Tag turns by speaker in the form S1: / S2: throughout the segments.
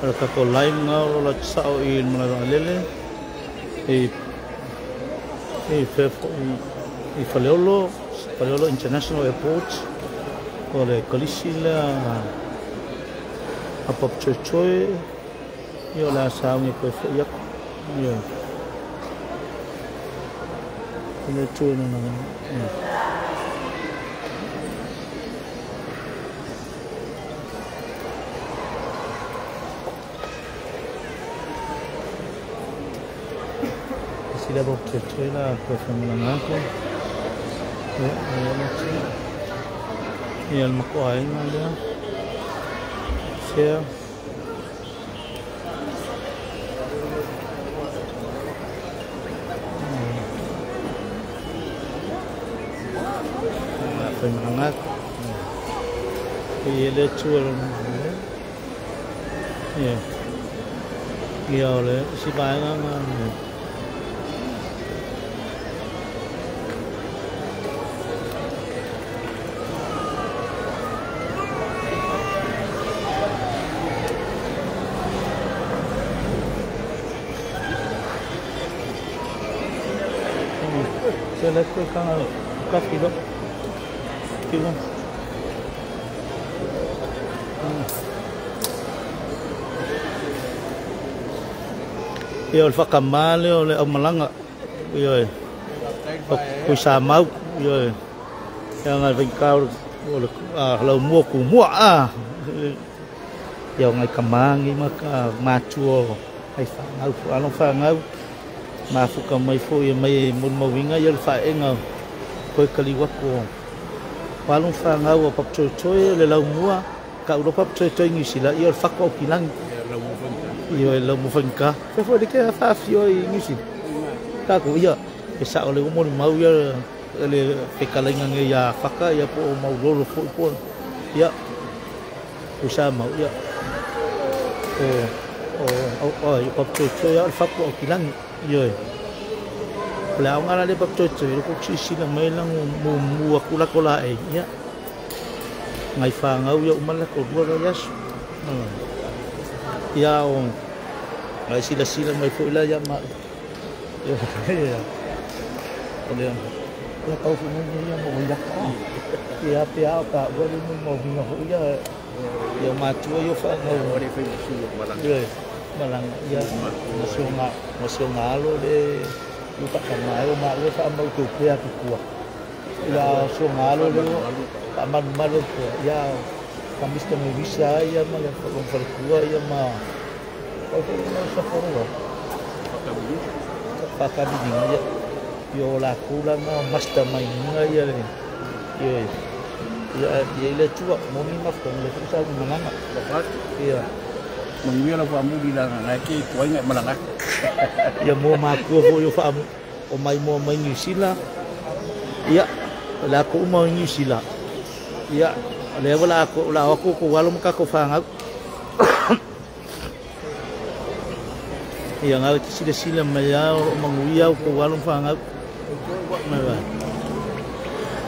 S1: O le tatou live lena o lo o latou sao i le malae vaalele i fea foi i Faleolo, Faleolo International Airport. O le kolisi lea a Papatoetoe, ia o le a sauni toe foi atu. Ia. O le tu lena. Ia. Sila Papatoetoe la toe whaimalaga atu. Ia, ia le tu. Ia le makuaiga lea. Sea. Whaimalaga atu. Ia le tu e lona. Ia. Ia o le isi vaega na. Se le koe kanga kafi lo. Kiwa. Ia o le whakamā lea o le aumalaga. Ia e. O kui sa mau. Ia e. Ia ngai vaika o le lau mua ku mua. Ia o ngai kamangi ma ka matua o ai whangau. Alo whangau. Mafuka mai foi mai e molimauina ia le faaega koe kaliuaku o alo ma fanau o Papatoetoe le laumua ka'u loa Papatoetoe i Niu Sila ia o le fatu Aukilagi ia e laumua faigata fea foi le ke faafio i Niu Sila tatou ia e sa'o le ua molimau ia le fetalaiga nei ia Faka ia po o Maulolo foi po ia o sa mau ia o o o Papatoetoe o le fatu Aukilagi ia o le aoga la le Papatoetoe le silasila mai lago mumu atu lako laei ia ngai fanau ia uma le latou lua vaiaso ia o ngai silasila mai foi la ia ma ia o le ia tau foi mai ia mo ia ia pe a o ka ua le mo vinga foi ia ia matua ia fanau
S2: O le fai su malaga.
S1: Ia malaga ia ma sioga alo le lu faatama ai o maua faamau teu atu tua ia sioga alo le faamalumalu tua ia ka Mr. Murisa ia ma le faletua ia ma o foi le saforua faakabiliga ia ia o lakou lana mastermind ia le ia ia ia i le tua moni mafutaga le foi sa malaga ia.
S2: Manuia la faamuli la ngai ke tuai ngai malaga.
S1: Ia mo matua foi o faa o mai moa mai Niu Sila ia o le ako uma o Niu Sila ia o lea ua la ako la o aku ko alo ma kako whangau ia ngau te silasila mai a o manguia o ko alo ma whangau mai vai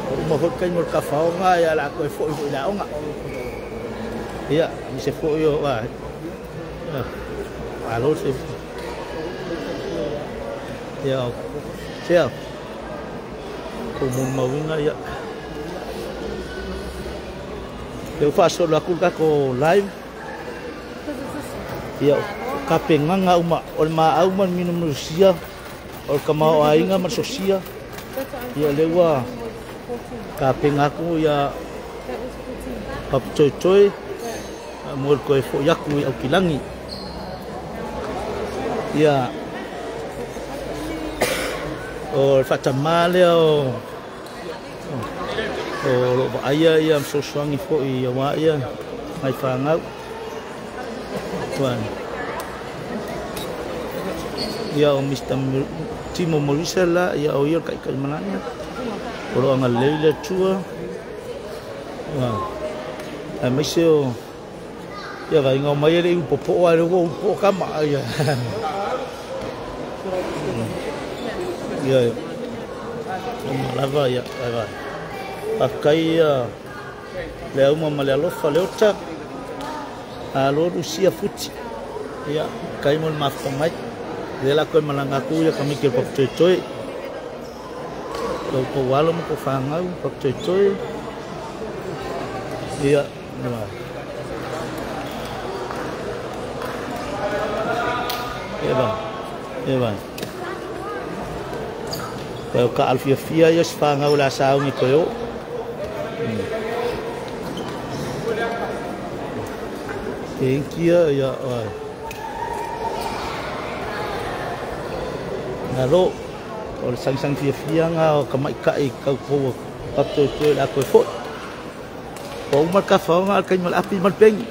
S1: o uma foi kai mo ka whaonga ia la ko e foi foi la onga ia mi se foi o vai alo se ia sea ko mo mauinga ia lea ua faasolo aku le tatou live ia kapegaga uma o le maau ma le minumusia o le kamaoaiga ma le sosia ia lea ua kapega aku ia Papatoetoe mo le toe fo'i atu i Aukilagi ia o le faatamā lea o o loo vaaia ia fesoasoani fo'i auā ia nai fanau tuai ia o Mr. Timo Morisa la ia o ia le taʻitaʻi o loo agalelei le Atua aemaise o ia vaiga o mai e leʻi upopoo ae le ua upopoo kama ia ia o lava ia vai vai faafetai ia le auma ma le alofa le ota alo lusia futi. Ia, kai mo le mafuta mai. Lea la koe malaga atu ia tamaiti o le Papatoetoe. Lau tou alo ma tou fanau Papatoetoe. Ia, ia vai. Ia vai. Koe o ka alfiafia ia se fanau o le a sauni toe oo. Thank you, ia oi. Malo, o le sagisagi fiafiaga o tamaitai tautou Papatoetoe o le a toe foi. Ua uma le tafaoga a le taimi o le api ma le peni.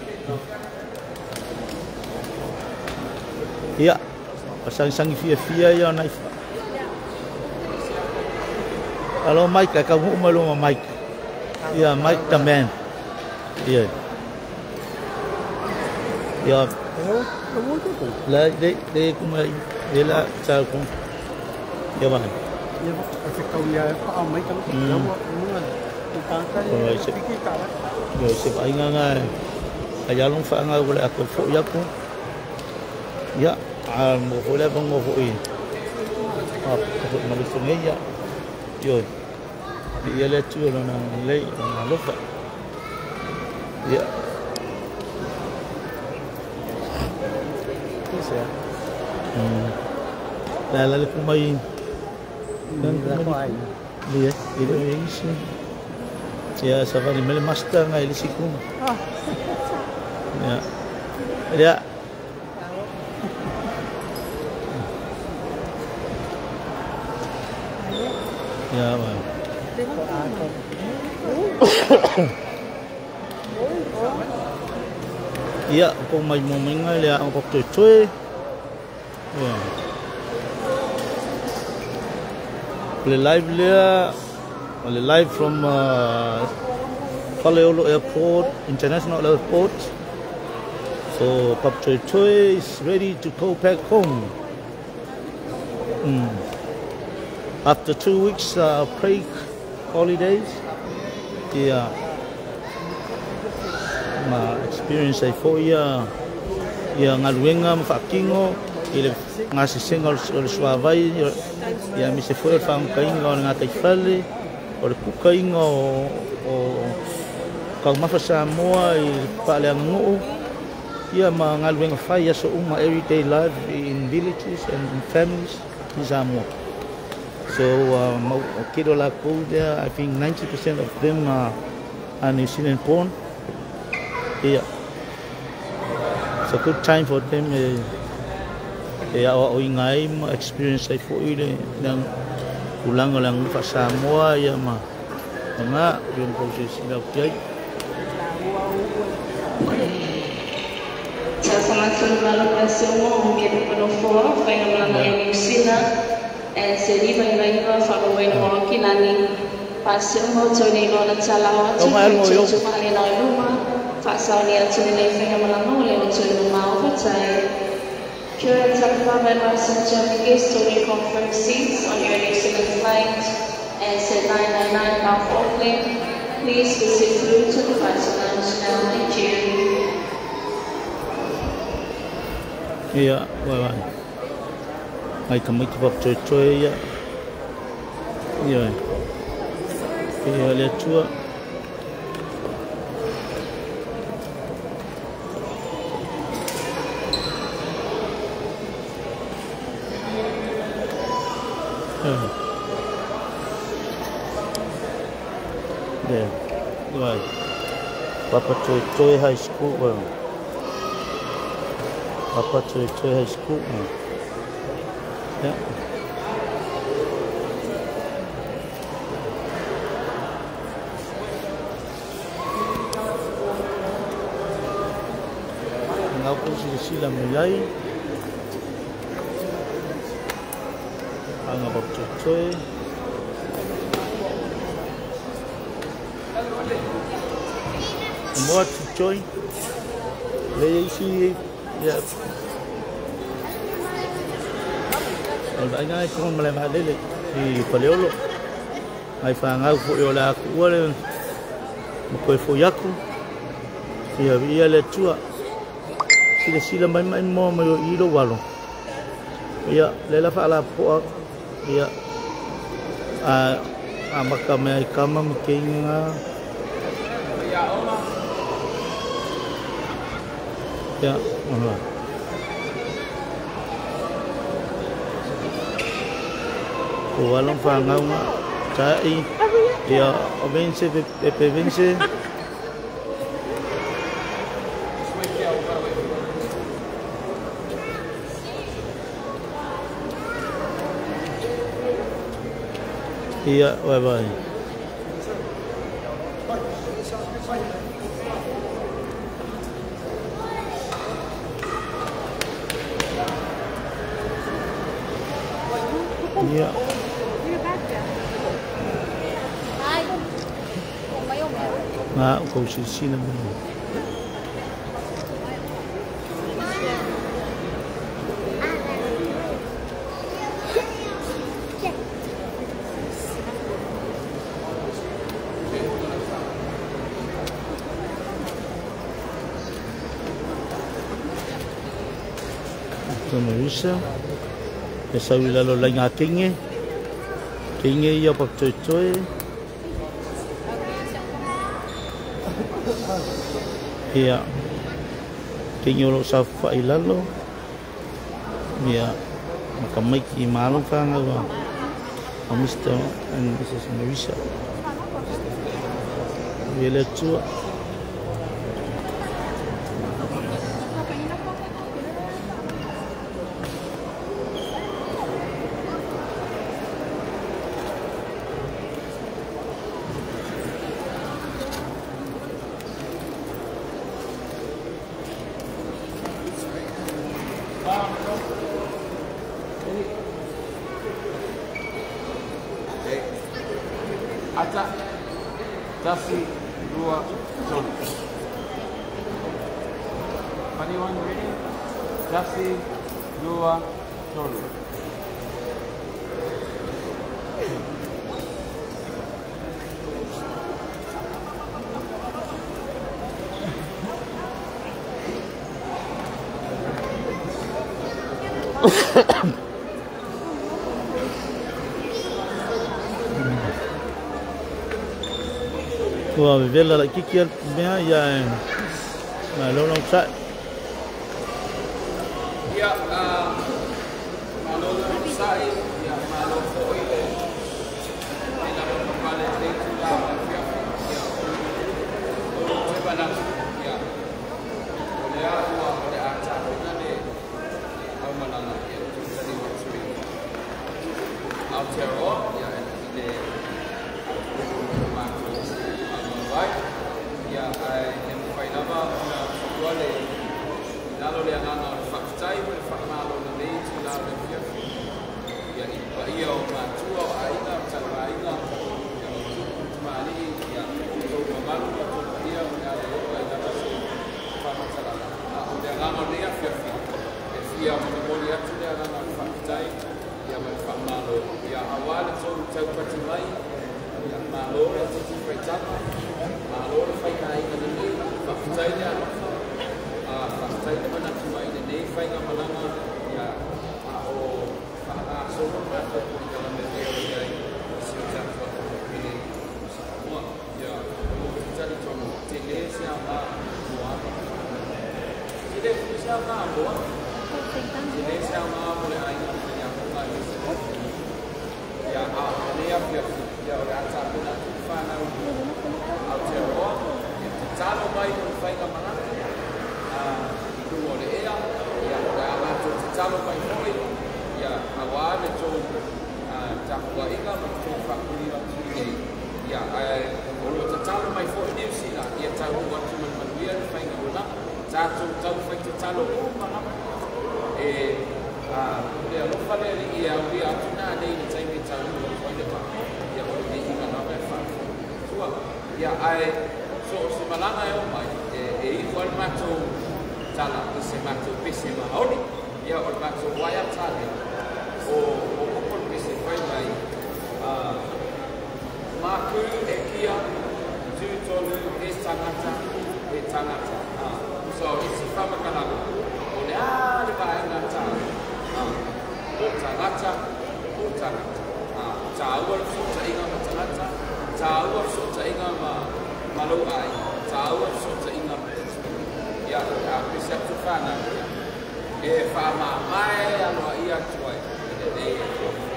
S1: Ia, o sagisagi fiafia ia o nai. Alo Mike, e taunuu mai luma Mike. Ia, Mike the man. Ia. Ia. La le le kuma le la sa ku. Ia vai.
S2: Ia se kau ia pa mai ka ia munga ta ta piki ka.
S1: Ia se vaaiga nga ai alo faangau o le a toe foi atu. Ia, a mo foi le avanoa foi. A foi ma le nei ia. Ioe. Ia le Atua lona agalelei, lona alofa. Ia. La la le kumai. Ia, e le o isi. Ia, sa vale mele master ngai le si kuma. Ia. Ia. Ia, vai. Ia, ko mai mo mai le a ko toe toe. Ia. Le live lea, o le live from Faleolo Airport, International Airport. So Papatoetoe is ready to go back home. After 2 weeks break holidays, yeah, ma experience ai foi ia ia galuega ma faatino i le gasesega o le suavai ia aemaise foi o le faagataiga o le gataifale o le kukaiga o taumafa Samoa i le faaleaganuu ia ma galuega fai aso uma, everyday life in villages and in families in Samoa. So kilo lakou there, I think 90% of them are New Zealand born. Yeah. It's a good time for them e aoaoiga ai ma experience ai foi le tulaga o le aganuu faa-Samoa ia ma ga pei ona tou silasila atu i ai.
S3: Sa 104, faigamalaga e Niu Sila, and se 99 faavaoina o Kilani, paseuma o toi nei lona talao atu
S1: Tau mai mo yo.
S3: tu maalena o luma, faasaonia atu lenei faigamalaga o le o toi luma o fatai. Current Tafafa passenger guest to reconfirm seats on your New Zealand flight and set 999 bound for Auckland. Please visit through to the departure lounge now. Thank you.
S1: Ia, vai vai. Ai tamaiti Papatoetoe ia. Ia. Ia le Atua. There. Vai. Papatoetoe High School. Well. Papatoetoe High School. Yeah. Ngau ko silasila mai ai. Anga Papatoetoe. More to join. Le isi ia. O le vaaiga ai kogo ma le vaalele i Faleolo. Ai fagau foi o le a kuua le ma toe foi atu. Ia viia le Atua. Silasila mai mai moa mai o i lou alo. Ia, lea la faalapopoa ia a maka mea i kama ma keiga. Ia, ona. O alo ma fanau ga ta'i. Ia, o vence e pe vence. Ia, vai vai. Ia. Nga o kou silasila mai. Marisa, e sau i lalo lai ngā kenge, kenge ia papatoetoe. Ia, kenge o loo safafa'i lalo. Ia, makamaiki i malo whāngau a Mr. and Mrs. Marisa. Ia le atua.
S4: Ata, tasi, dua, tolu. Anyone ready? Tasi, dua, tolu.
S1: Ua vevela laʻikiki a mea ia e malo lau saʻi.
S4: Ia, malo lau saʻi, ia malo foʻi le lava papale lenei tulaga o le afiafi. Ia, o lou toe manatu, ia, o lea ua o le a tapena le aumalaga, ia, o toe taliu atu i Aotearoa, ia, i le matou ai. Ia, ae e mafai lava ona faatua le lalo le agaga o le faafetai ma le faamalo lenei tulaga o le afiafi. Ia, i le paia o matua o aiga, o talaaiga, ia, o tupu tamalii, ia, o tou mamalu ma tou paia o le ale oo ai lava se faamatalaga. A o le agaga o lenei afiafi, e fia molimoli atu le agaga o le faafetai, ia, ma le faamalo. Ia, auā le tou taupati mai, ia, malo le titi faitaga, malo le faigāina lenei, faafetai le alofa, faafetai le manatu mai lenei faigamalaga, ia, a o faagasolo le matou polokalame pei ona i ai i si o tatou atunuu pele o Samoa. Ia, o lou talitonu, tele se aoga mo alo ma fanau. Tele foi se aoga mo alo. Tele se aoga mo le aiga ma faiaoga aemaise le atunuu. Ia, a o lenei afiafi, ia, o le a tapena atu le fanau Aotearoa, ia, tatalo mai mo le faigamalaga i luga o le ea, ia, o le a latou tatalo mai foi, ia, auā le tou tapuaiga ma le tou faapulima atu i nei. Ia, ae o loo tatalo mai foi Niu Sila, ia taunuu atu ma le manuia le faigamalaga. Tatou taufai tatalo uma lava. E le alofa le alii e aulia atu nanei i le taimi e taunuu atu ai le vaa. Ia, o le viiga lava e faafofoga tua. Ia, ae so o se malaga e oo mai, e iu ai le matou tala i se matou pese maoli. Ia, o le matou waiata lea, o upu o le pese fai mai, Māku e kia, tū tonu, he tangata, he tangata. So, isi faamatalaga, Alo ai tāua fesootaiga ma ia a pese atu fanau e faamamae aloaia atu ai i lenei afiafi.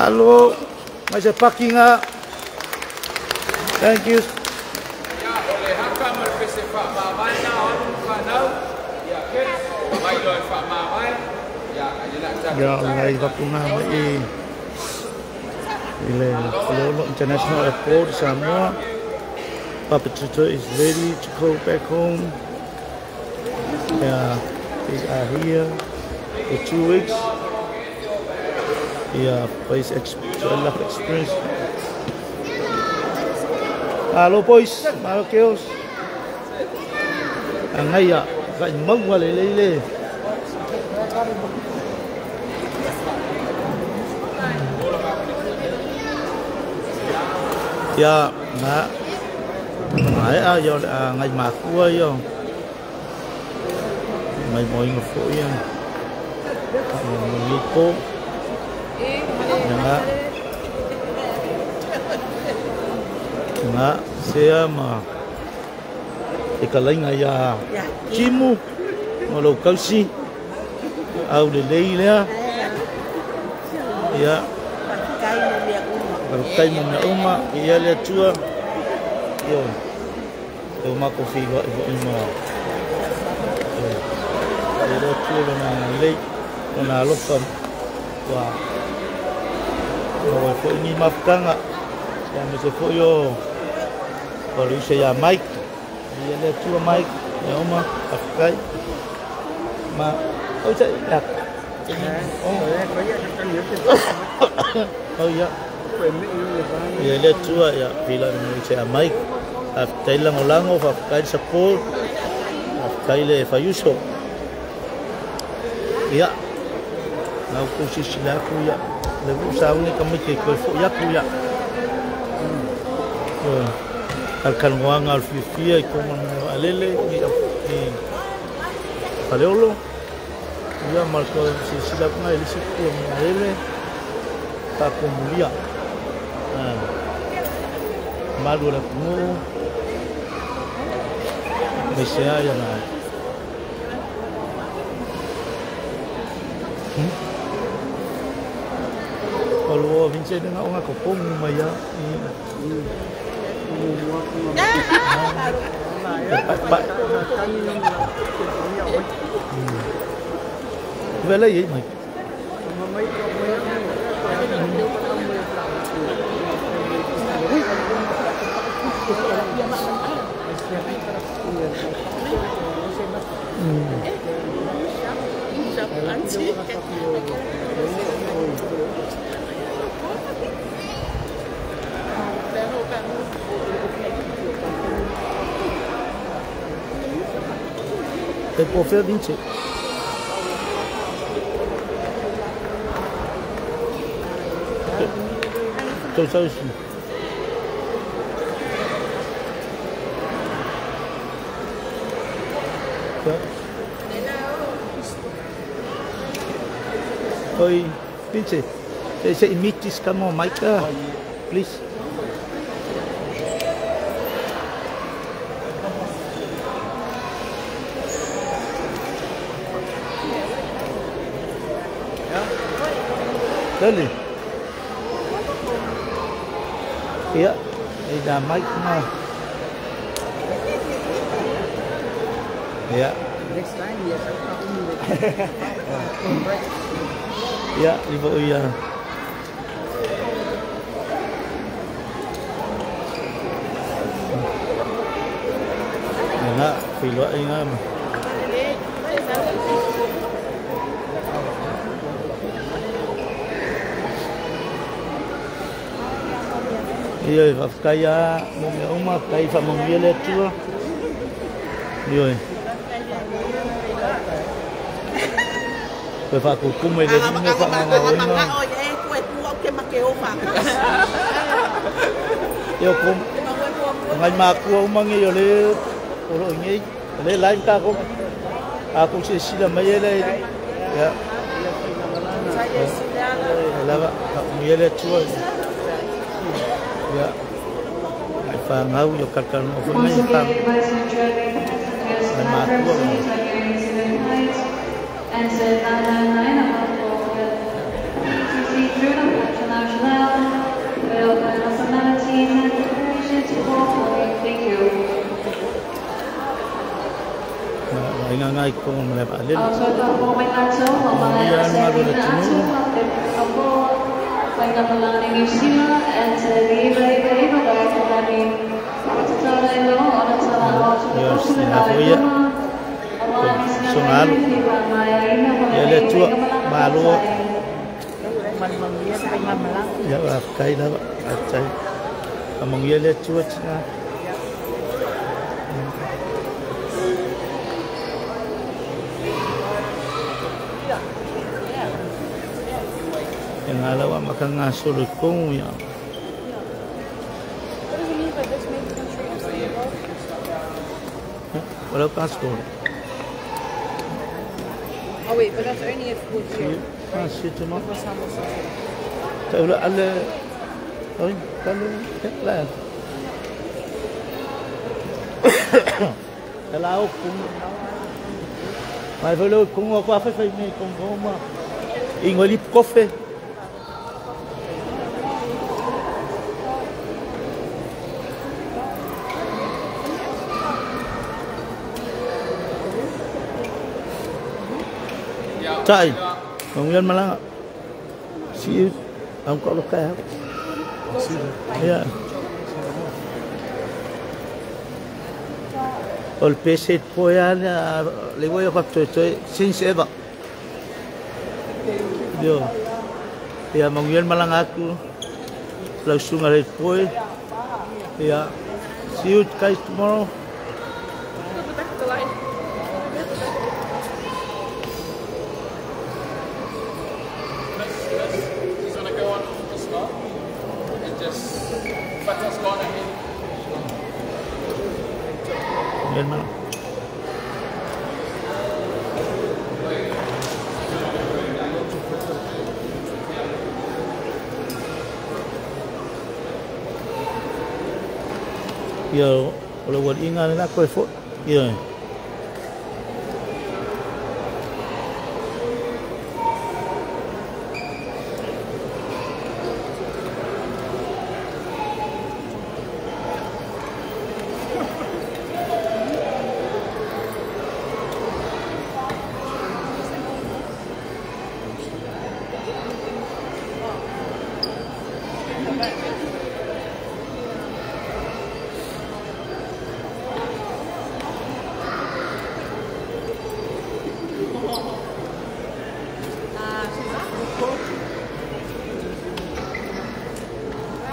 S1: Alo, mai se pakinga. Thank you.
S4: Ia o le haka ma le pese faamavae na o alu ma fanau ia kids mai loa e faamavae ia ai le
S1: Ia o nai vapunga mai i le Lolo International Airport, Samoa. Papa Tuto is ready to go back home. Yeah, they are here for 2 weeks. Yeah, place life experience. Hello boys, hello girls. Ngay à, cái mông qua lấy lấy lấy. Ya, nga. Ai a yo ngai ma kua yo. Ngai moi ngo fo ya. Mo po. Nga. Nga sea ma. E ka lainga ia Timu ma lou kausi au lelei lea. Ia. Faafetai mo mea uma ia le Atua. Ioe. E o makou feiloai foi ma e le Atua lona agalelei, lona alofa ua maua ai foi ni mafutaga. Ia aemaise foi o O le uso ia Mike. Ia le Atua Mike. Ia uma, faafetai. Ma o se ia. O ia. Ia le Atua ia fila ni se ia Mike. Faafetai lagolago, faafetai le support. Faafetai le faiuso. Ia. Lau kou sisila aku ia. Le vu sauni ka mai ke koe fo ia ku ia. Kalkalgoaga o le fiafia i koma alele i Faleolo. Ia ma le toe silasila atu i le isi pua alele faakomulia. Malu o le atunuu aemaise ai ana o lua Vincent nga o nga kopongu mai ia i pa vela i mai. Te può fare vince. Tu sai sì. Oi, Vince. Se imitis kamo Mike, please. Dali. Iya, ida mic ma. Iya.
S2: Next time yes.
S1: Iya, ibu iya. Nga, filo ay nga. Ia faafetai a mo mea uma, faafetai faamanuia le Atua. Ioe. Toe faakukumu i le alii me faagaogaoina. Ia o ngai makua uma nei o le o loo i nei. O le lai ma tatou. A kou silasila mai e le ia. Lava faamanuia le Atua. Ya, ai whangau yo kalkalunga foi mai
S3: Once
S1: whang.
S3: again, advising traffic passengers
S1: Mai
S3: to
S1: mātua
S3: have
S1: mo.
S3: seats on Air New Zealand flight NZ999 about for the PTC through the National will final formalities and preparations for boarding. Thank you.
S1: Mai ngā ngai konga ma le waalele.
S3: Also, ka mai tātou, ma
S1: Manuia
S3: mai
S1: le malu le atunuu. Ia sina foi ia. Songalu. Ia le Atua malo. Ia faafetai lava. Faafetai. Faamanuia le Atua tina. Ia ngā lawa maka ngā solo i kongu ia.
S5: What does it mean by this made the country unstable?
S1: Wala ka solo.
S5: Oh wait, but that's only if we're here.
S1: Ah, si tu ma.
S5: If we're somewhere else.
S1: Ta ula ale. Oi, kalu la. Ta la o kongu. Mai foi le kongu ko afa fai me kongu ma. Ingoli kofe. Tai. Manguyan malanga. Si ang ko kai. Ya. O le pese poe ana le wai o toe since ever. Yo. Ia manguel malanga aku. Lau sunga le poe. Yeah. See you guys tomorrow.
S5: Go back to the line.
S4: Just want to go on the spot and just put us on ahead.
S1: Ia o le ualiʻiga lena koe foʻi ia.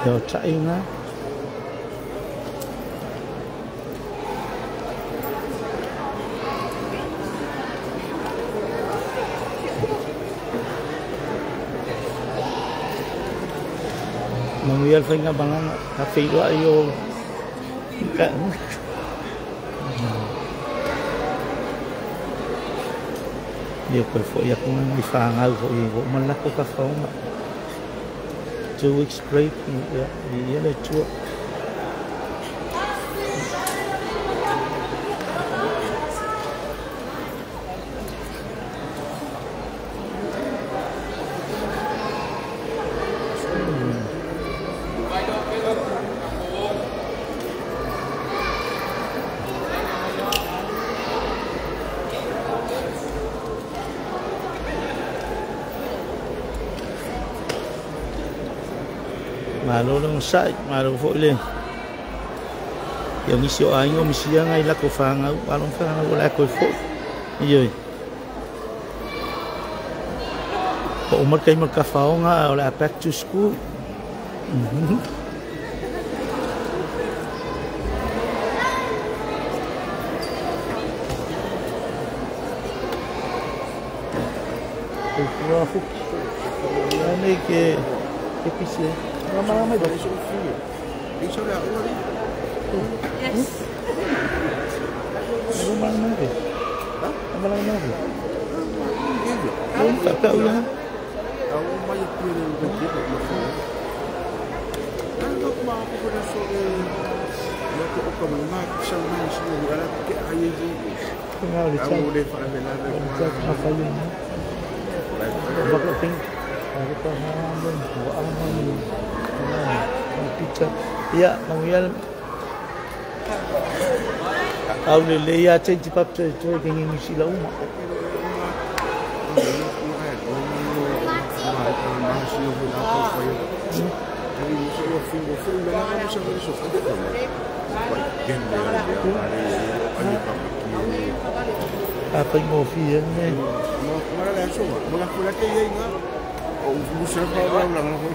S1: Ia taʻiga manuia le faiga malaga tafeiloaʻi o ia koe foʻi aku mai fagau foʻi ua uma le lakou kafaoga. 2 weeks break, ia ia le tua. Malo le onosai, malo foʻi le ia nisi o aiga o misiaga i lakou fagau alo ma fagau o le a koe foʻi ioe o uma le taimi o le tafaoga o le a back to school. Ua fuki nei ke ke pisi lama mai.
S5: Yes.
S1: Ia manguia au le le ia te pap te te ke ngi sila uma. A fai mo fi ne.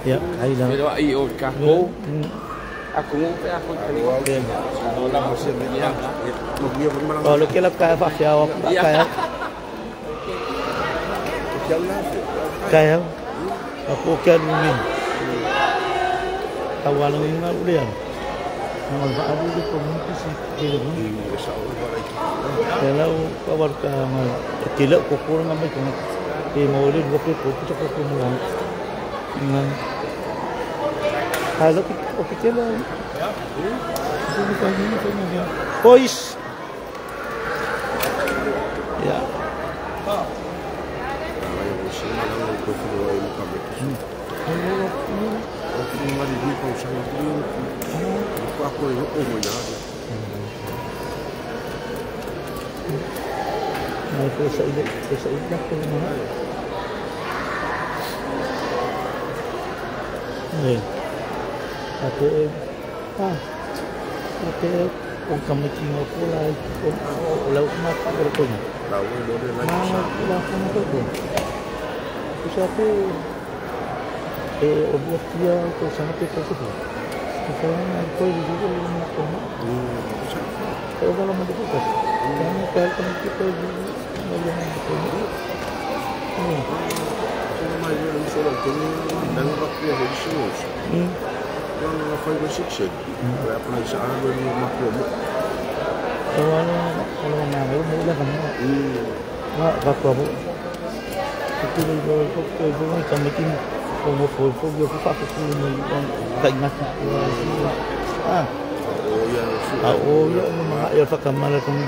S1: Ya, ai la.
S4: Pero ai o ka ko.
S1: O le ke la ka fa fia o ka ya. Ka ya. A ko ke lu ni. Ka wa lo inga u le. Na va alu le ko mo si ke le ni. Ke la u ka wa ka ma ke le ko ko nga mai ko ke mo le ko ko ko ko ko mo. Nga. Ah, o que te lá. Pois. Ya. O tamaiti ngā ko la o o lau ma ka o ko ni.
S6: La ua lo le lai
S1: Ma
S6: sa.
S1: la ko ko ko. Ko sa pe e o lua fia ko sa pe ko ko. Ko sa na ko i ko na ko ma.
S6: Sa.
S1: E o la ma ko ko. Ka na ka ko ni ko i na le na ko ni.
S6: Ko mai le uso la te ni nang ra pia he so. La na 5 or 6. Ko apa na sa alo ni ma ko mo.
S1: O ala o la na mo mo la ka mo. Wa ka ko mo. Ko le ko ko ko ko ni ka me tin ko mo fo fo yo ko fa ko ni ka ina ah.
S6: O ia su.
S1: A o ia o ma ia fa ka mala ko ni.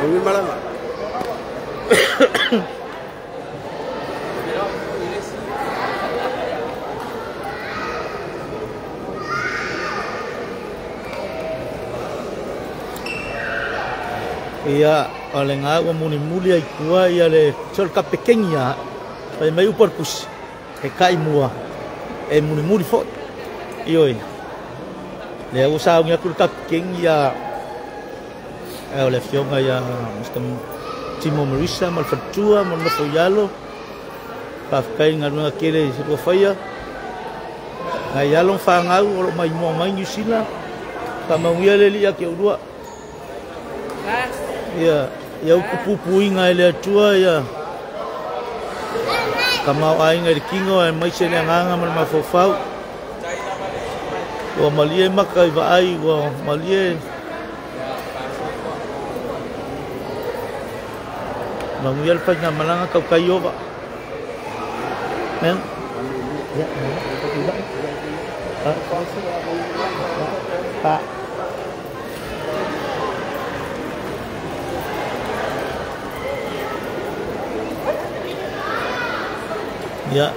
S6: O ni malanga.
S1: Ia o le ngā ua muni muli ai kua ia le sol ka pekengi ia pai mai upar pusi he kai mua e muni muli fo ioi le au sa ngia ku ka pekengi ia e o le fionga ia Mr. Timo Marisa mal fatua mal no foialo pa kai ngā runga kele se ko faia ngai alo whangau o lo mai mua mai New Zealand ka maungia le lia ke urua. Ia, ia upupuinga e le atua ia ka mau ainga i le kingo e mai se le anganga ma le mafaufau. Ua malie maka i vaai, ua malie manuia le faiga malaga kaukai ova. Ia, ia, pa. Ia.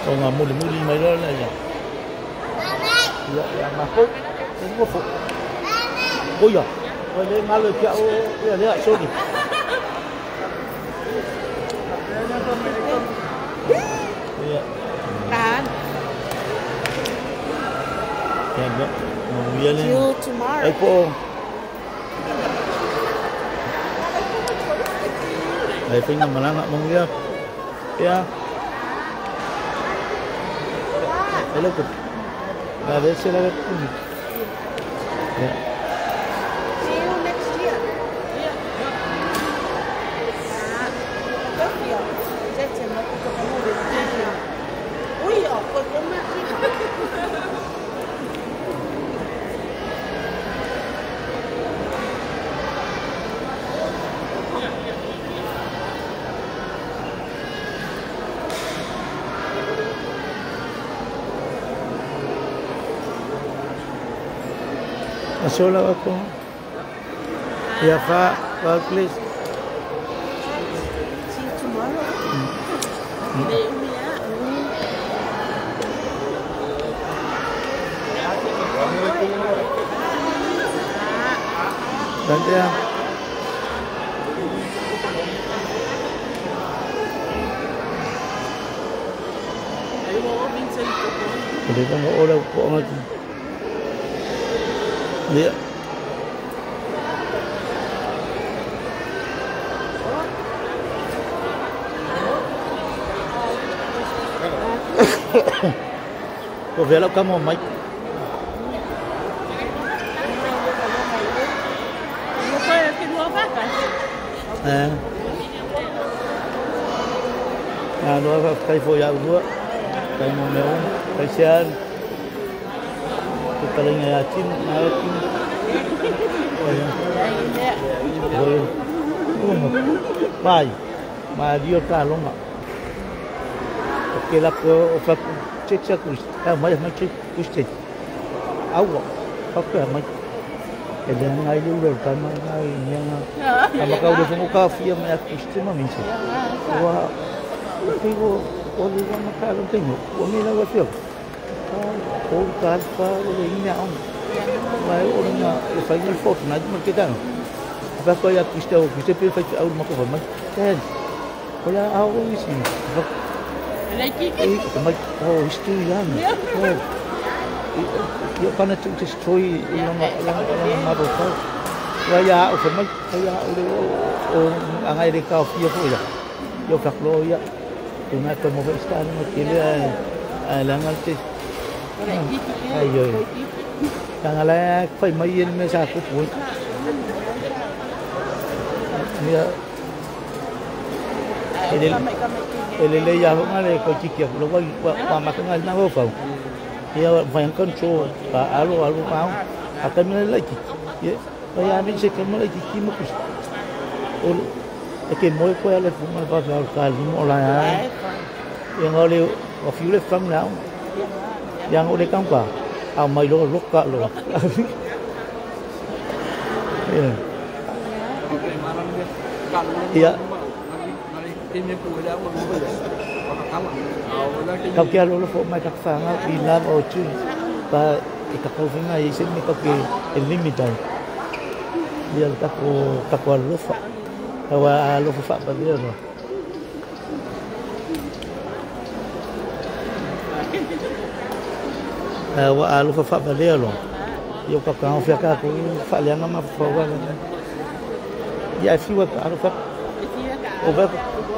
S1: O ngā muli muli mai loa le ia. Ia, ia, ma foi. E ngā fo. O ia. O le ngalo e pia o ia lea, sorry. Ia.
S5: Tan.
S1: Ia, ia. Manuia le.
S5: See you tomorrow.
S1: Ai po. Ai fai ngā malanga manuia. Ia. Hello. A ver si la ve. Yeah.
S5: See you next year.
S1: Sola ko. Ya fa, fa please.
S5: See you tomorrow.
S1: Nanti ya. Boleh tengok orang kok lagi. Dia. Ko vela ka mo mai. Eh. Ah, no va kai fo ya ua. Kai mo me o. Kai sean. Ko talenga ya tin, na tin. Vai. Ma dio ta longa. Ke la ko fa checha ku. Ah, mai mai che ku che. Awa. Fa ka mai. E le ngai le ura ka mai ngai ni nga. A ma ka ura fo ka fia mai ku che ma min che. Wa figo o le ma ka lo tengo. O me la wa fio. O ka fa o le ina on. Mai o na e fa ngal fort na ma ke tano. Fa ko ya ku che o ku che pe fa au ma ko fa mai. Ten. O la au ni si.
S5: Like
S1: E mai o istu ya. Oh. Ia kana tu destroy ilanga ilanga mabofau. Wa ia o famai ia o le o anga ile ka fia fo ia. Ia fa lo ia. Tu na to mo sta no ke le a langa te. Ai yo. Tanga la fai mai ele me sa ku pu. Ia ele le ia ho ngale ko kiki lo wa wa makanga na ho fau. Ia vai control pa alo alo mau. A kamera la ki. Ia vai a mim se kamera ki ki mo kus. O e ke moi ko ale fu ma va va ka limo la ya. Ia ngole o fiu le fang now. Ia ngole kang pa. A mai lo lo ka lo. Ia. Ia. Kau kia lolo fo mai ka whanga i love o tu pa i ka kauwhinga i se me kau ke e limit ai ia le tako tako alofa awa alofa whaapavea roa awa alofa whaapavea roa ia ka ka whia ka ko whaaleanga ma whaua ia e fiwa ka alofa o va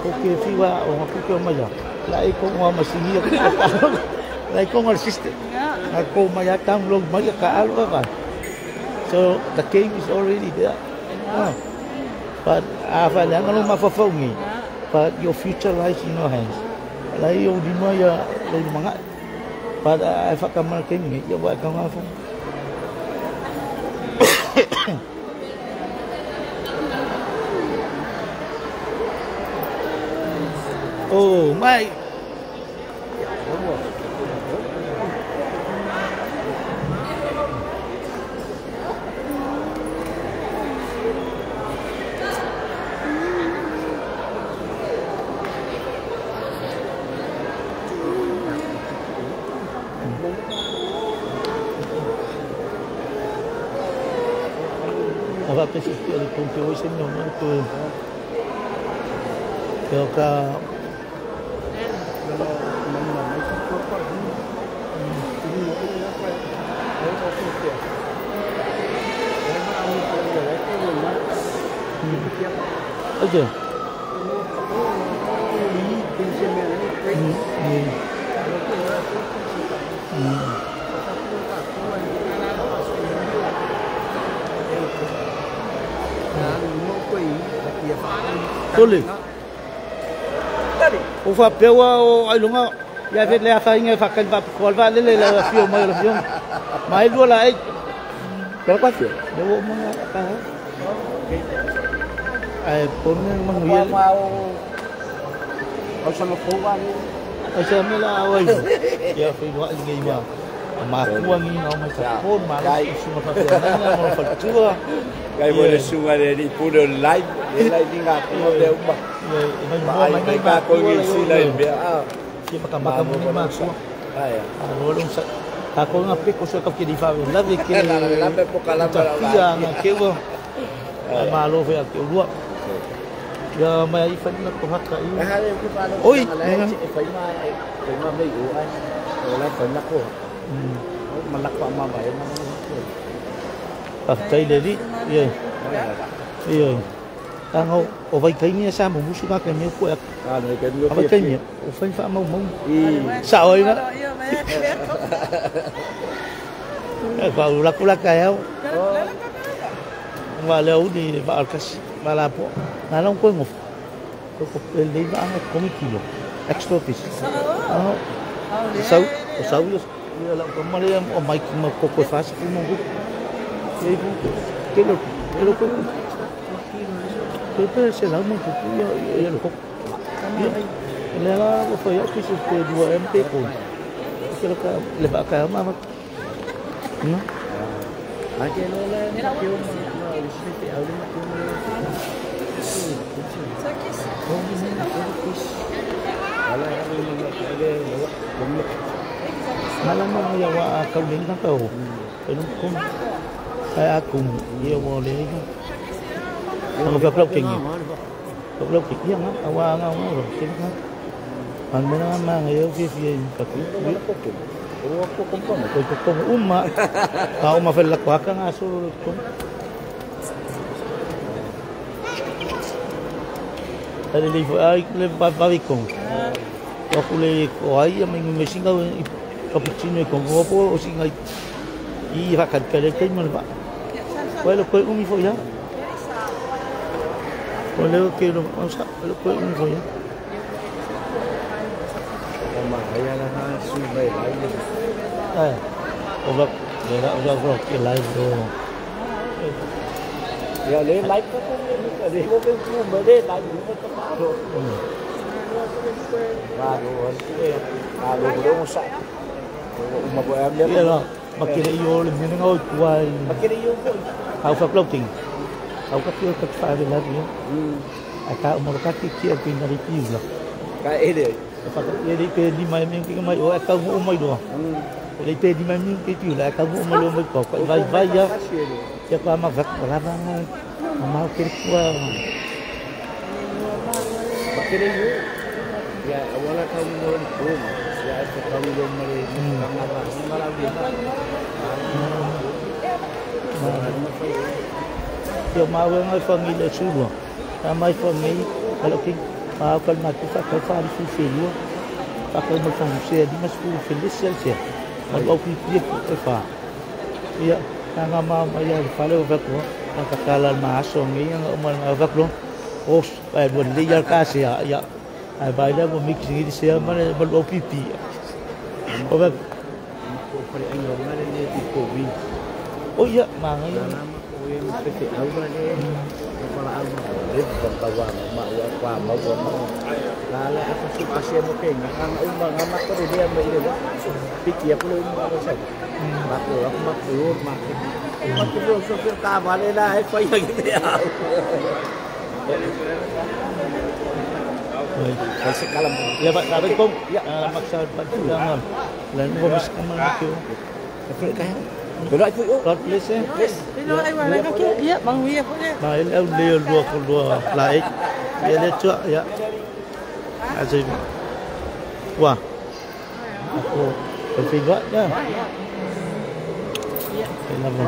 S1: o ke fiwa o ngā kuke o mai la e ko ngā masini la e ko ngā system la ko mai a download mai ka alo ka. So the game is already there. But a fa le ngalo ma fa faungi. But your future lies in your hands. La i o lima ia lo manga. But a fa ka ma ke ni ia wa ka ngā fa. Oh my. Ava pesi le pompe o se no ko ko ka Okay. Tole. O fa pewa o ailunga ia ve le afainga fa kan va ko va le le la fio mai la fio. Mai lu la ai. Ka ka fio. Le wo mo ka. Ai pone mangu ia.
S2: O sa mo ko wa ni.
S1: O sa me la oi. Ia fi wa ngi ma. Ma kua ngi no ma sa pon ma la su ma fa na ma fa tua.
S7: Kai mo le sunga le ni puro live le live ni nga ko le uma.
S1: Mai
S7: mai ka ko ngi si la be a.
S1: Si ma ka ma mo ma ko.
S7: Ai.
S1: A lo lo sa ka ko nga pe ko so ka ki di fa la ve ke
S7: la pe po kala
S1: la la ke wo. Ma lo ve ke lua. Ya mai ai fa na ko haka i.
S7: Oi, e fai ma mei o ai. O la fa na ko. Malak pa ma ba ma.
S1: Paftai le li. Ia. Ia. Tanga o vai kai ni sa mo musu ka me ko.
S7: Ah, no ke
S1: mi. Vai kai ni. O fai fa mau mau. Sa oi na. E fa la kula ka yau. Va le u ni va al kas va la po. Na long ko ngo. Ko ko le va anga komi kilo. Extra piece. Ah. Sau sau yo la ko male o mai ma ko ko fa sa mo ngo. E ke lo ke lo ko ke pe se la mo ko yo yo lo ko. Le la ko fa yo ki se te dua MP ko. Ke lo ka le ba ka ma. No.
S2: A ke lo le ke o ma le se te au le ma ke o ma.
S1: Malama ia wa kau leng ka ko. E no ko. Ai a ku ia wo le. Ang va plau kengi. Plau kengi nga awa nga nga ro ke nga. An mena ma nga yo fi fi ka ku.
S7: O ko kompone.
S1: Ko ko uma. Ka uma fel la kwaka nga solo ko. Ale le ai le pa pa ko. O ku le ko ai me me singa cappuccino con gopo o singa i va calcare che me va. Quello poi umi foi ya. Quello che lo sa, quello poi umi foi ya.
S7: Ma ai ala ha su mai lai.
S1: Eh. O va le la o va che live do.
S7: Ya le live ko le le ko ko me le live ko ko pa ro. Va ro va ro ro sa. Uma boa le
S1: la ma che io le meno ngau tuai.
S7: Ma che io ko.
S1: Au fa floating. Au ka pio ka fa le la io. A ka mo ka ki ki ki na ri piula.
S7: Ka ele.
S1: Fa ele pe ni mai mi ki mai o ka mo mai do. Ele pe ni mai mi ki piula ka mo mai lo mai ko vai vai ya. Ya ka ma va la va ma ke ko.
S7: Ma che io. Ya awala ka mo ko. Ya ka ka lo mai ka ma va ma la vi.
S1: Ia mau ngai família sua. A mai família, ela que a calma que fa ka fa fi filho. Fa ka mo fa se di mas fu feliz se se. Mas o que que que fa. Ia nga ma ma ia fa le va ko ka kala ma so ngi nga ma va ko. Os ai bo le ya ka se ya ya. Ai vai la mo mix ngi se ma le o pipi. O va
S7: ko pre ai no ma le ti ko vi.
S1: O ia ma ngai
S7: pe au ma le ko la au le ba ba ma wa pa ma wa ma la la aku su asia mo ke nga nga uma nga ma ko le ma ile piki ya pulo uma ko sa ma ko aku ma ko ma ma ko so so ka va le la e fa ya ki te au kasi kalam
S1: ya ba sabi ko ya maksa pa lang lan mo mas kaman ko
S7: kaya Pero ai
S1: God bless eh.
S5: Pero ai wala ka ke ya bang wi ko le.
S1: Ma el au le lua ko lua la ek. Ya le chua ya. Aje. Wa. Ako pe ba ya.
S5: Ya.
S1: La ba.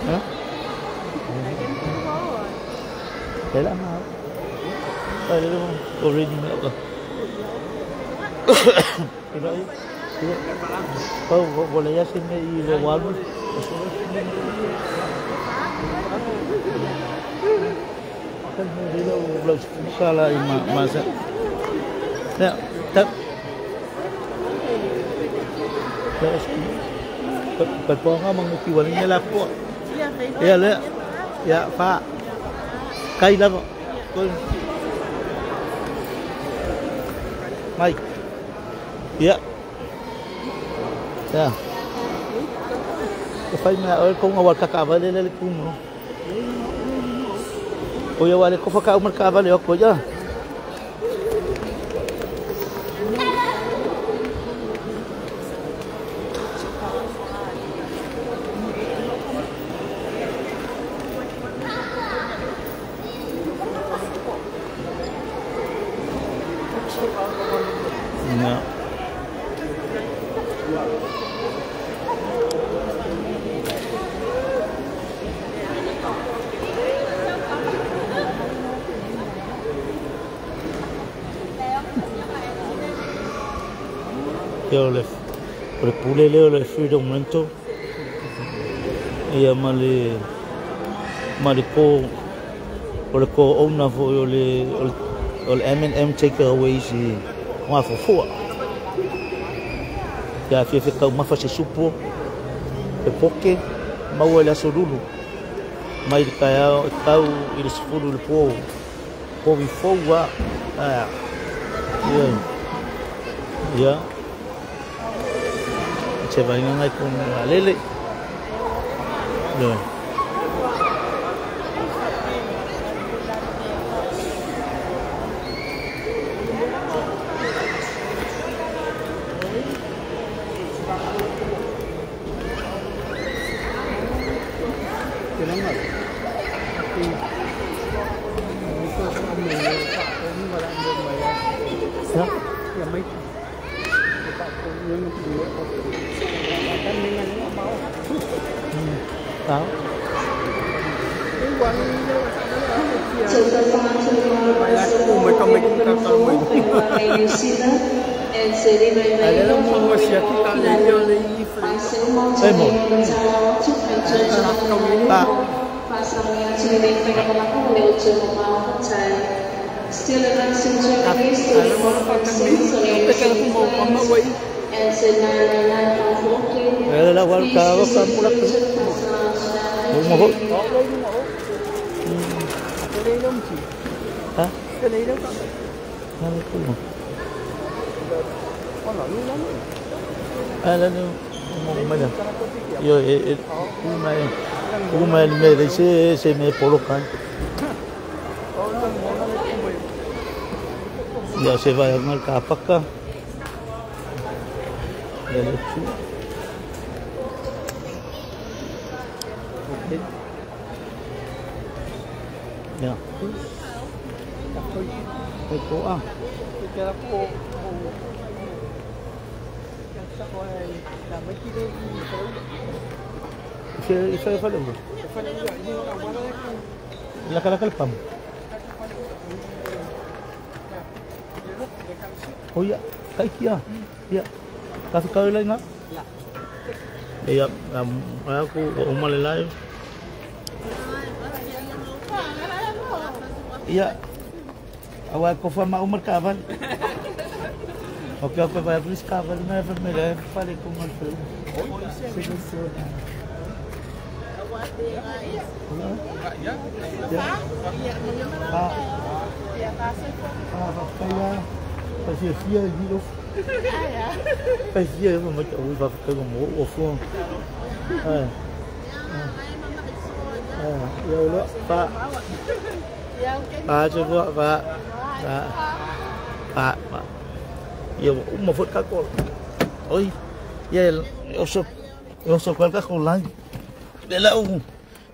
S1: Ha? La ma. Pero already na ko. Pero Pau, boleh ya sini i le walu. Kan dia belum salah ima masa. Ya, tak. Perponga menguti walinya lapo. Ya le. Ya, Pak. Kai lah. Mai. Ya. Ya. Fai me ol ko ngawal ka ka vale le kumo. O ya wale ko fa ka umar ka vale ko ya. No. Leo le pule leo le freedom rental ia ma le ko o le ko owner fo o le M&M takeaway si ngā fofua ia fia fia kau mafa se supo e poke maua le aso lulu mai le kai tau i le sefulu le po po i foua ia ia se vai ngai con alele no Se me poloka. Ya se vai a marcar paka. Ya. La cara que pam. Oye, kai kia. Ya. Ka ka le nga. Ya, aku o male lai. Ya. Awa ko fa ma umar ka val. O que eu vai abrir escava na enfermeira, falei com o Alfredo. Ia uma foi cá. Oi. Ia eu sou qualquer coisa.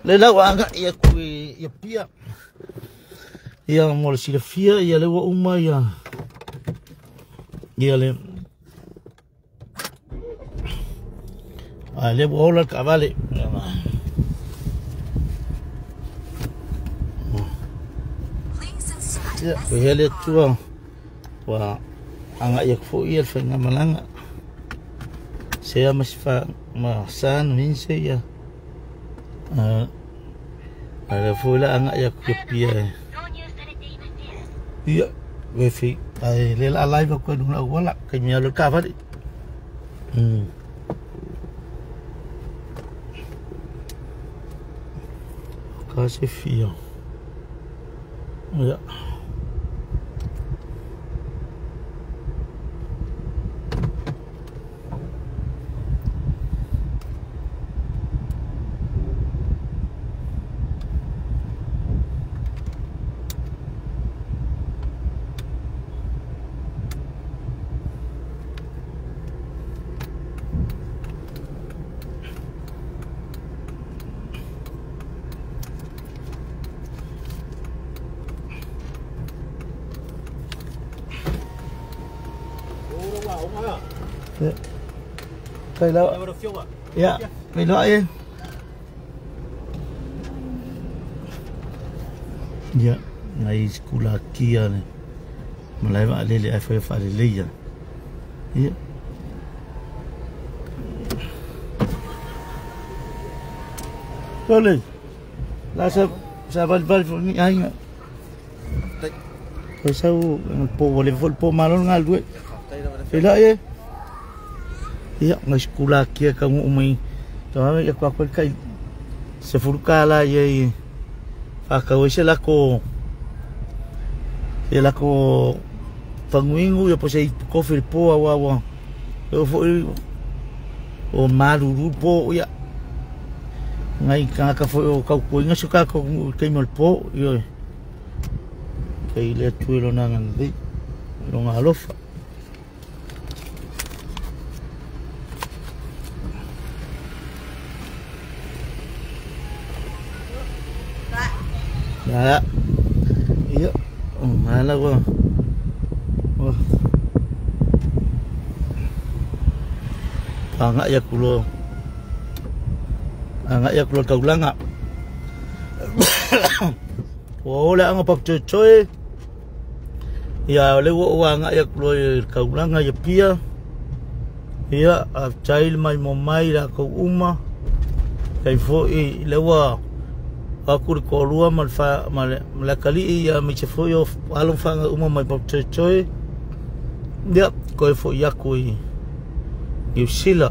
S1: Le lau anga ia kui ia pia. Ia mo le silafia ia le uma ia. Ia le a le bola cavale. Ia hele tua wa anga ia fo ia fenga malanga. Se ama sifa ma san minse ia. Ada fula anga ia pia. Ia wifi ai le la live ko dun la wala ke mi lo ka fa. Ka se fia. Ya. Ya, melok ya. Ya, ngai sekolah kia ni. Mulai mak lele ai fa lele ya. Ya. Boleh. La sa sa bal bal ni ai. Ko sa po boleh po malon ngal duit. Elok ya. Ya, ngai sekolah kia kamu umai. Tuhan ya aku kai sefurkala ye. Fa se la ko. Se la ko fanguingu ya posei kofi po awa. Eu foi o maruru po ya. Ngai ka ka foi o ka ko inga suka ko ke mol po yo. Ke ile tuilo na ngandi. Lo ngalofa. Ya. Iya. Oh, mana gua. Oh. Agai atu loa, agai atu loa i le taulaga. Ua o le aoga papatoetoe, ia o lea ua ou agai atu loa i le taulaga i Apia. Ia, faafetai le maimoa mai i latou uma. Faafetai foi lea ua atu le toalua ma le, fa, ma le, ma le atalii ia aemaise foi o alo ma fanau uma mai Papatoetoe. Ia, toe foi atu i Niu Sila.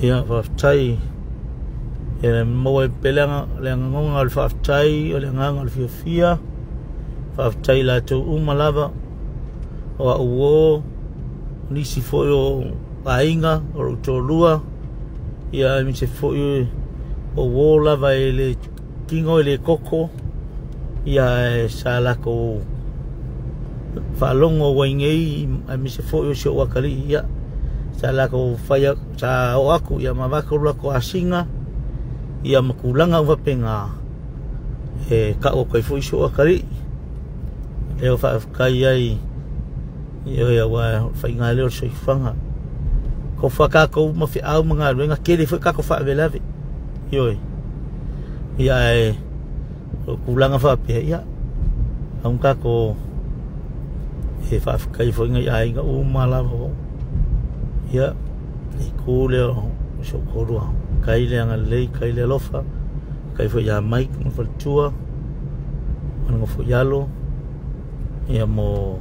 S1: Ia, faafetai. Ia, maua ai pea le agaga o le faafetai, o le agaga o le fiafia. Faafetai i latou uma lava o au uo, nisi foi o aiga o lou toalua, ia aemaise foi o uo lava e le tino e le toto, ia ae sa latou faalogo ai nei, aemaise foi o si ou atalii, ia sa latou fai, sa oo atu ia ma avatu latou asiga, ia ma tulaga uma faapena, e tau atu ai foi si ou atalii. Lea ua faafetai ai ioe aua o le faiga lea o le soifuaga. Tofa tatou ma feau ma galuega, tele foi tatou faalavelave. Ioe. Ia ae o tulaga faapea, ia au tatou e faafetai foi nai aiga uma lava. Ia le itu lea o si ou toalua. Kai le agalelei, kai le alofa, kai foi ia Mike ma faletua, ma le nofo i alo, ia mo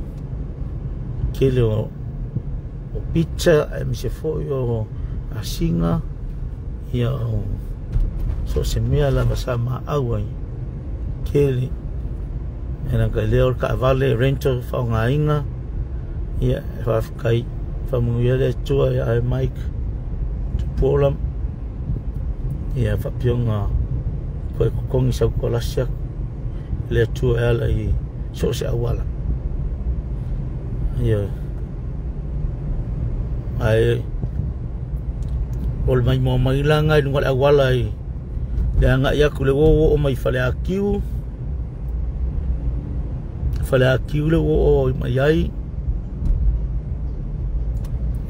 S1: tele o pizza aemaise foi o asiga, ia o so o se mea lava sa maau ai tele. E langa i lea o le taavale rental faaaogaina, ia e faafetai, faamanuia le Atua ia oe Mike Tupuola, ia faapea ona toe totogi sau kolasi atu i le Atua e ala i so o se auala. Ia ae o le maimoa mai laga i luga o le auala i le agai atu le ua oo mai Faleatiu, Faleatiu le ua oo mai ai.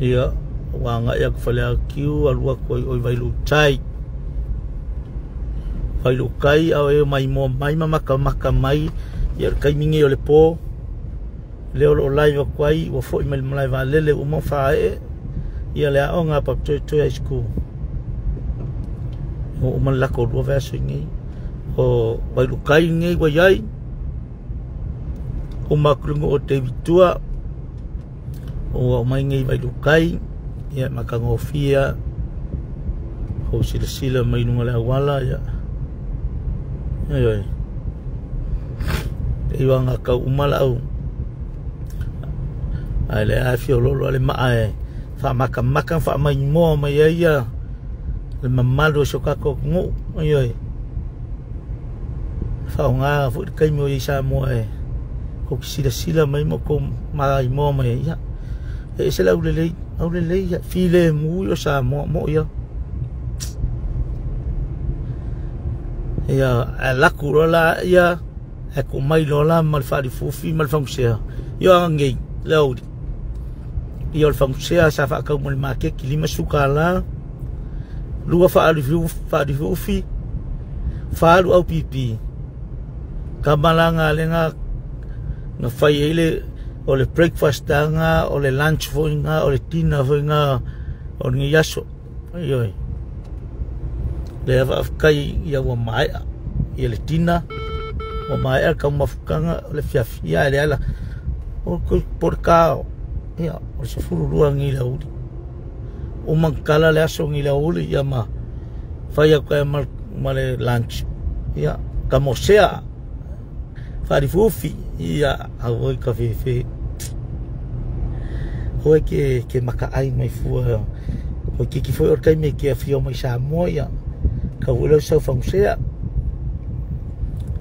S1: Ia ua agai atu Faleatiu alu atu ai oi Vailuutai. Vailuutai a o e maimoa mai ma matamata mai ia le taimi nei o le po lea o lo o live atu ai, ua foi mai le malae vaalele ua uma faaee ia le aoga a Papatoetoe High School. Ua uma le latou 2 vaiaso i nei. O Vailuutai nei ua i ai. Uma atu le nuu o David Tua, ua omai nei Vailuutai, ia matagofie kou silasila mai luga o le auala, ia ioe e iwa ngā kau uma lau ae le a fiololo ale maa e faamakamaka faamaimoa mai ai ia le mamalu o si o tatou atunuu, ioe faaaoga foi le taimi o i Samoa e kou te silasila mai ma kou maimoa mai ai, ia e ese le aulelei, aulelei ia filemu i o Samoa mo ia. Ia ae laku loa la ia ae tuu mai loa la ma le faalifufi ma le fagusea. Ia nei le aoauli. Ia o le fagusea sa faatau mai le maketi 50 tala, lua faalifufi, 4 au pipi. Kama la nga le nga na fai ai le o le breakfast nga, o le lunch foi nga, o le dinner foi nga, o lenei aso. Ioe. Lea faafetai ia ua maea ia le dinner, ua maea le taumafutaga o le fiafi, ia ae le ala o le po le kao, ia o le 12 nei le aoauli. Uma tala le aso nei le aoauli, ia ma fai atu ai ma le lunch, ia kamosea faalifufi, ia auoi ka fefe. Oe ke makaai mai fua. O kiki foi o le taimi ke afio mai Samoa, ia kau lau sau fagusea.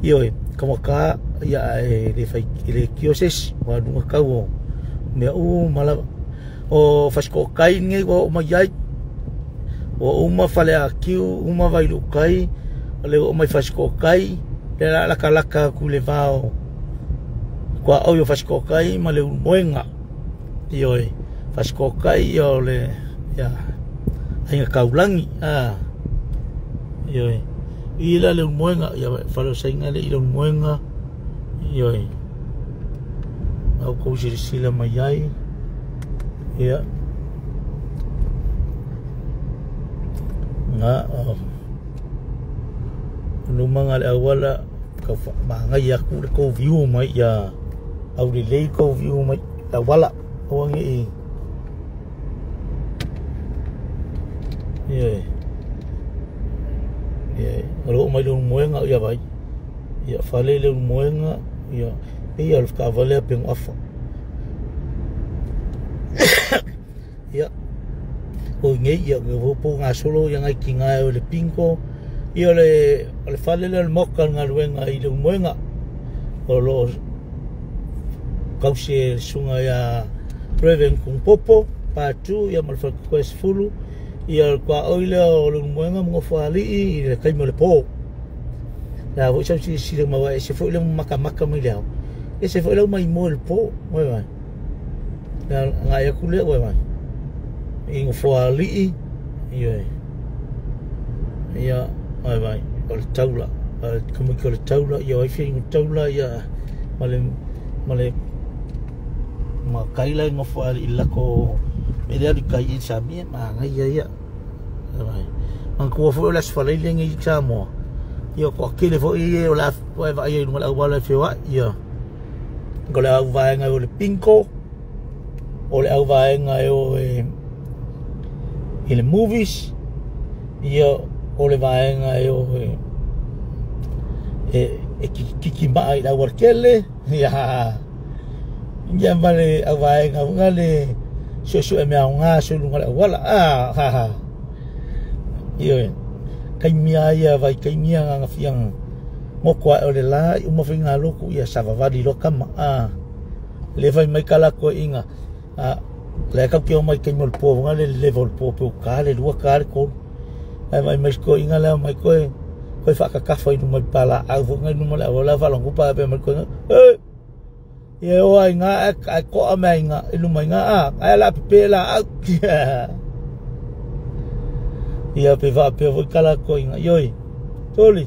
S1: Ioe, kamaka ia e le fai le kio sesi, wa lunga kau o mea uma lava. O Fasikokai nei ua oo mai ai, ua uma Faleakiu, uma Vailuutai, o le oo mai Fasikokai, le la lakalaka atu le va o kua oi o Fasikokai ma le Ulumoega. Ioe, Fasikokai ia o le Ia aiga kaulagi ioe i la le moenga ia fale o saina le i le moenga ioe au kou silasila mai ai ia ga luma le auala ka magai aku le kou view mai ia au lelei kou view mai auala o ngi ia ia o lo mai le moenga ia vai ia fale le moenga ia ia le kavale pe afa ia o ngi ia o po ngasolo ia ngai kinga o le pinko ia le fale le moka ngaluenga i le moenga o lo kausi sunga ya Reverend Kung Popo patu ia mal fa fulu ia kwa oile o le moenga mo fali i le kai mo le po la vo sa si si le ma se fo le maka maka mai leo e se fo le mai mo le po oi vai la ngai ku le oi vai i ngo fali ia ia oi vai o le taula como que le taula ia oi fi ngo taula ia male male ma kaila ngo fali lako ele ali kai i samia ma ngai ia ia vai man ko fo la sfala ile ngi Samoa ia ko kele fo ia la vai ia no la wala fe wa ia ko la vai ngai o le pinko o le vai ngai o i le movies ia o le vai ngai o e kiki mai la warkele ia ia male vai ngai ngale so e mea ngā so lunga le wala ha ha ia kai mia ia vai kai mia nga fiang ngoko o le la uma finga loku ia savavali lo kama le vai mai kala ko inga le ka ki o mai kai mol po nga le level po po ka le lua ka le ko ai mai mai ko inga le mai ko ko fa ka ka fa i mai pala au nga nu mo la wala fa longu pa pe mai ko e ia o ai nga ai ko a mai nga ilu mai nga ai la pe la ia pe va pe vo kala ko inga yoi toli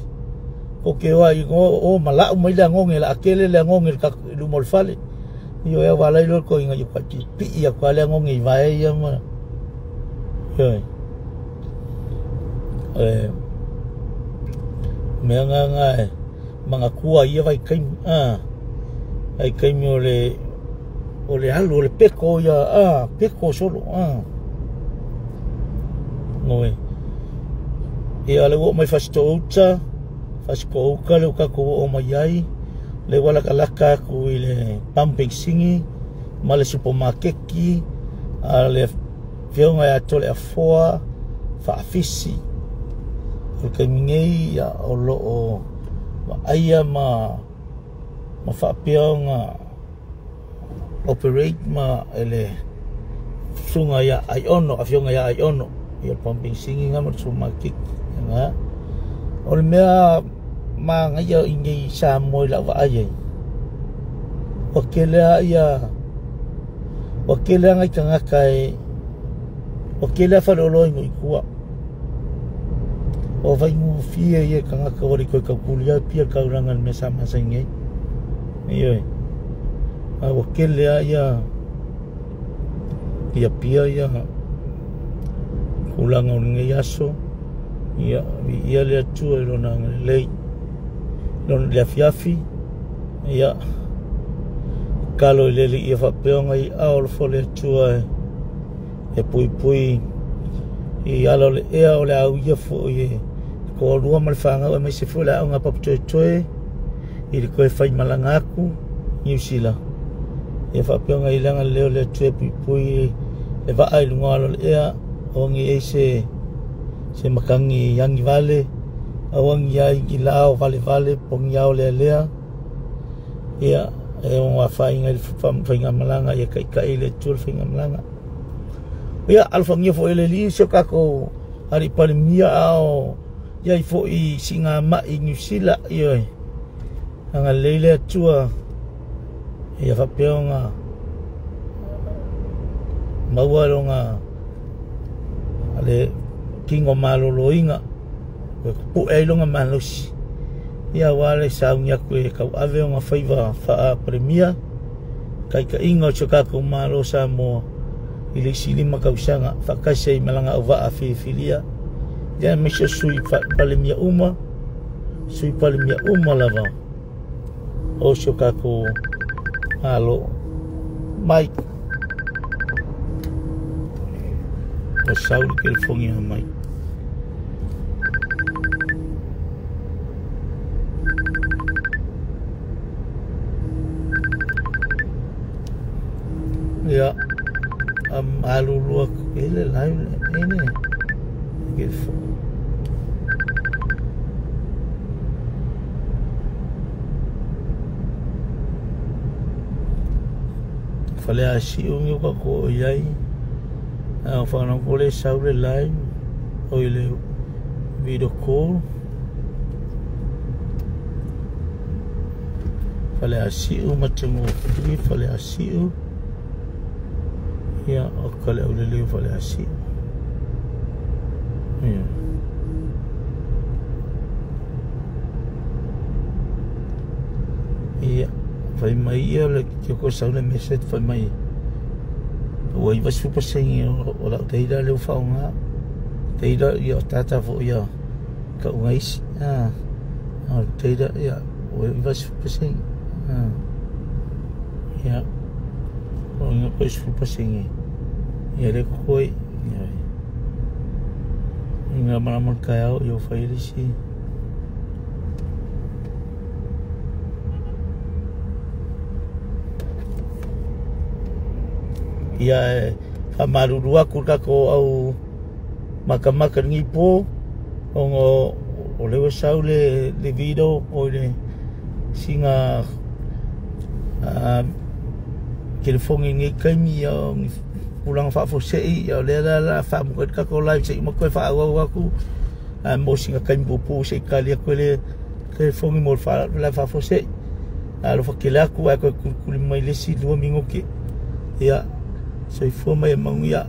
S1: ko ke wa i o mala mai la ngonge la akele la ngonge ka ilu mol fale io e wala ilo ko inga yo ka pi ia ko le ngonge vai ia ma yoi me nga nga manga kua ia vai kai ai kai mi o le alu o le peko ia peko solo ngoi ia le o mai fastouta faskouka le ka ko o mai ai le wala kalaka ku i le pumping singi ma le supermarket a le fionga ya tole afoa fa afisi o kai mingi ia o lo o aia ma ma faapea operate ma ele sunga ia ai ono afionga ia ai ono ia pumping singi nga mo sumakik nga o le mea ma ngai ingi sa moi la va ai o kele ia o kele ngai kanga kai o kele fa lo lo i kua o vai mu fie ia kanga ka ori ko ka kulia pia ka uranga me sa ma singi io a o kele ia ia pia ia kulanga o ngai aso ia ia le atua i lona lei lona le afiafi ia kalo i lele ia faapea i ao le fole atua e puipui i ala o le ea o le au ia foi e ko lua ma le whangau e mai se foi le au ngā paputoetoe i le koe whai malanga aku New Zealand ia faapea i langa leo le atua e puipui le vaa i lunga alo le ea o ngi e se makangi yangi vale au angi ai ki lao vale vale pongi ao lea lea ia e o ngā whainga i le whainga malanga ia kai kai le atua le whainga malanga ia alfangia fo ele li se kako ari palemia ao ia i fo i singa mai New Zealand ia anga leile atua ia faapea nga maua longa le tino maloloina ko pu e longa malosi ia wale sauni aku e kau ave o ngā whaiwa whaa premia kai ka inga o tsoka ko malo sa mo i le isi lima kausanga whakase i malanga o waa whiwhilia ia me se sui palemia uma sui palemia uma lava o tsoka ko malo mai o sauli ke le fongi mai. Ia alulu aku ele lai ele ke fo fale asi o ngi ko iai a fa na pole saule lai o ile video call fale asi o matengo fale asi o ia o kale o le leo fale asi. Ia. Ia, fai mai ia le ke ko sau le message fai mai. Ua iwa super sengi o la teira leo faonga. Teira ia tata fo ia ka ungaisi. Ah. O teira ia ua iwa super sengi. Ah. Ia. O ngā koe super sengi. Ia le koe. Ia. Ngā maramal kaiao i o whairisi. Ia e whamaruru aku kako au makamaka ngi pō. O ngō o lewa sau le video o le singa ke le fongi ngi kaimi o ngi pulanga whaafosei o lea la la whaamuka kako live se ima koe whaawau aku a mo singa kaimi pupu se i kali aku le ke fongi mo le whaafosei a lo whakele aku a koe kulikuli mai lesi lua mingoke ia soifua mai e manuia.